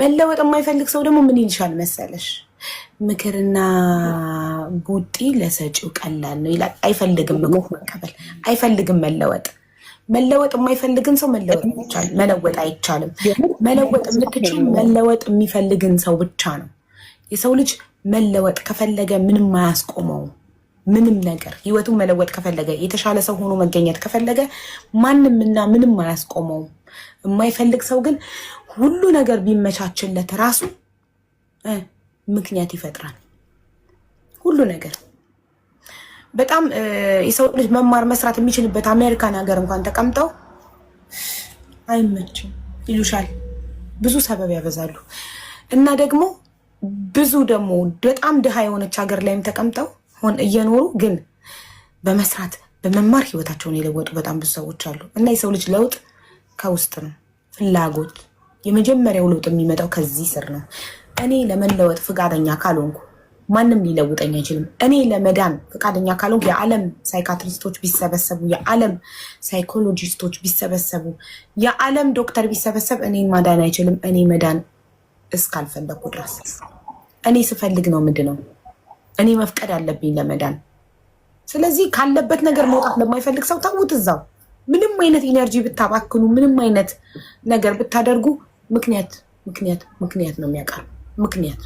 መለወጥ የማይፈልግ ሰው ደግሞ ምን ይልሻል መሰለሽ? ምክርና ቡጢ ለሰጪው ቀላል ነው ይላል። አይፈልግም ምክር መቀበል፣ አይፈልግም መለወጥ። መለወጥ የማይፈልግን ሰው መለወጥ አይቻልም፣ መለወጥ አይቻልም። መለወጥ የምትችል መለወጥ የሚፈልግን ሰው ብቻ ነው። የሰው ልጅ መለወጥ ከፈለገ ምንም አያስቆመውም። ምንም ነገር ህይወቱን መለወጥ ከፈለገ፣ የተሻለ ሰው ሆኖ መገኘት ከፈለገ ማንም እና ምንም አያስቆመውም። የማይፈልግ ሰው ግን ሁሉ ነገር ቢመቻችለት ራሱ ምክንያት ይፈጥራል። ሁሉ ነገር በጣም የሰው ልጅ መማር መስራት የሚችልበት አሜሪካን ሀገር እንኳን ተቀምጠው አይመችም ይሉሻል። ብዙ ሰበብ ያበዛሉ። እና ደግሞ ብዙ ደግሞ በጣም ድሃ የሆነች ሀገር ላይም ተቀምጠው ሆን እየኖሩ ግን በመስራት በመማር ህይወታቸውን የለወጡ በጣም ብዙ ሰዎች አሉ። እና የሰው ልጅ ለውጥ ከውስጥ ነው። ፍላጎት የመጀመሪያው ለውጥ የሚመጣው ከዚህ ስር ነው። እኔ ለመለወጥ ፍቃደኛ ካልሆንኩ ማንም ሊለውጠኝ አይችልም። እኔ ለመዳን ፈቃደኛ ካልሆንኩ የዓለም psychiatrist ኦች ቢሰበሰቡ፣ የዓለም psychologist ኦች ቢሰበሰቡ፣ የዓለም ዶክተር ቢሰበሰብ እኔን ማዳን አይችልም። እኔ መዳን እስካልፈለግኩ ድረስ፣ እኔ ስፈልግ ነው ምንድነው፣ እኔ መፍቀድ አለብኝ ለመዳን። ስለዚህ ካለበት ነገር መውጣት ለማይፈልግ ሰው ተዉት እዛው። ምንም አይነት energy ብታባክኑ፣ ምንም አይነት ነገር ብታደርጉ ምክንያት ምክንያት ምክንያት ነው የሚያቀርብ ምክንያት።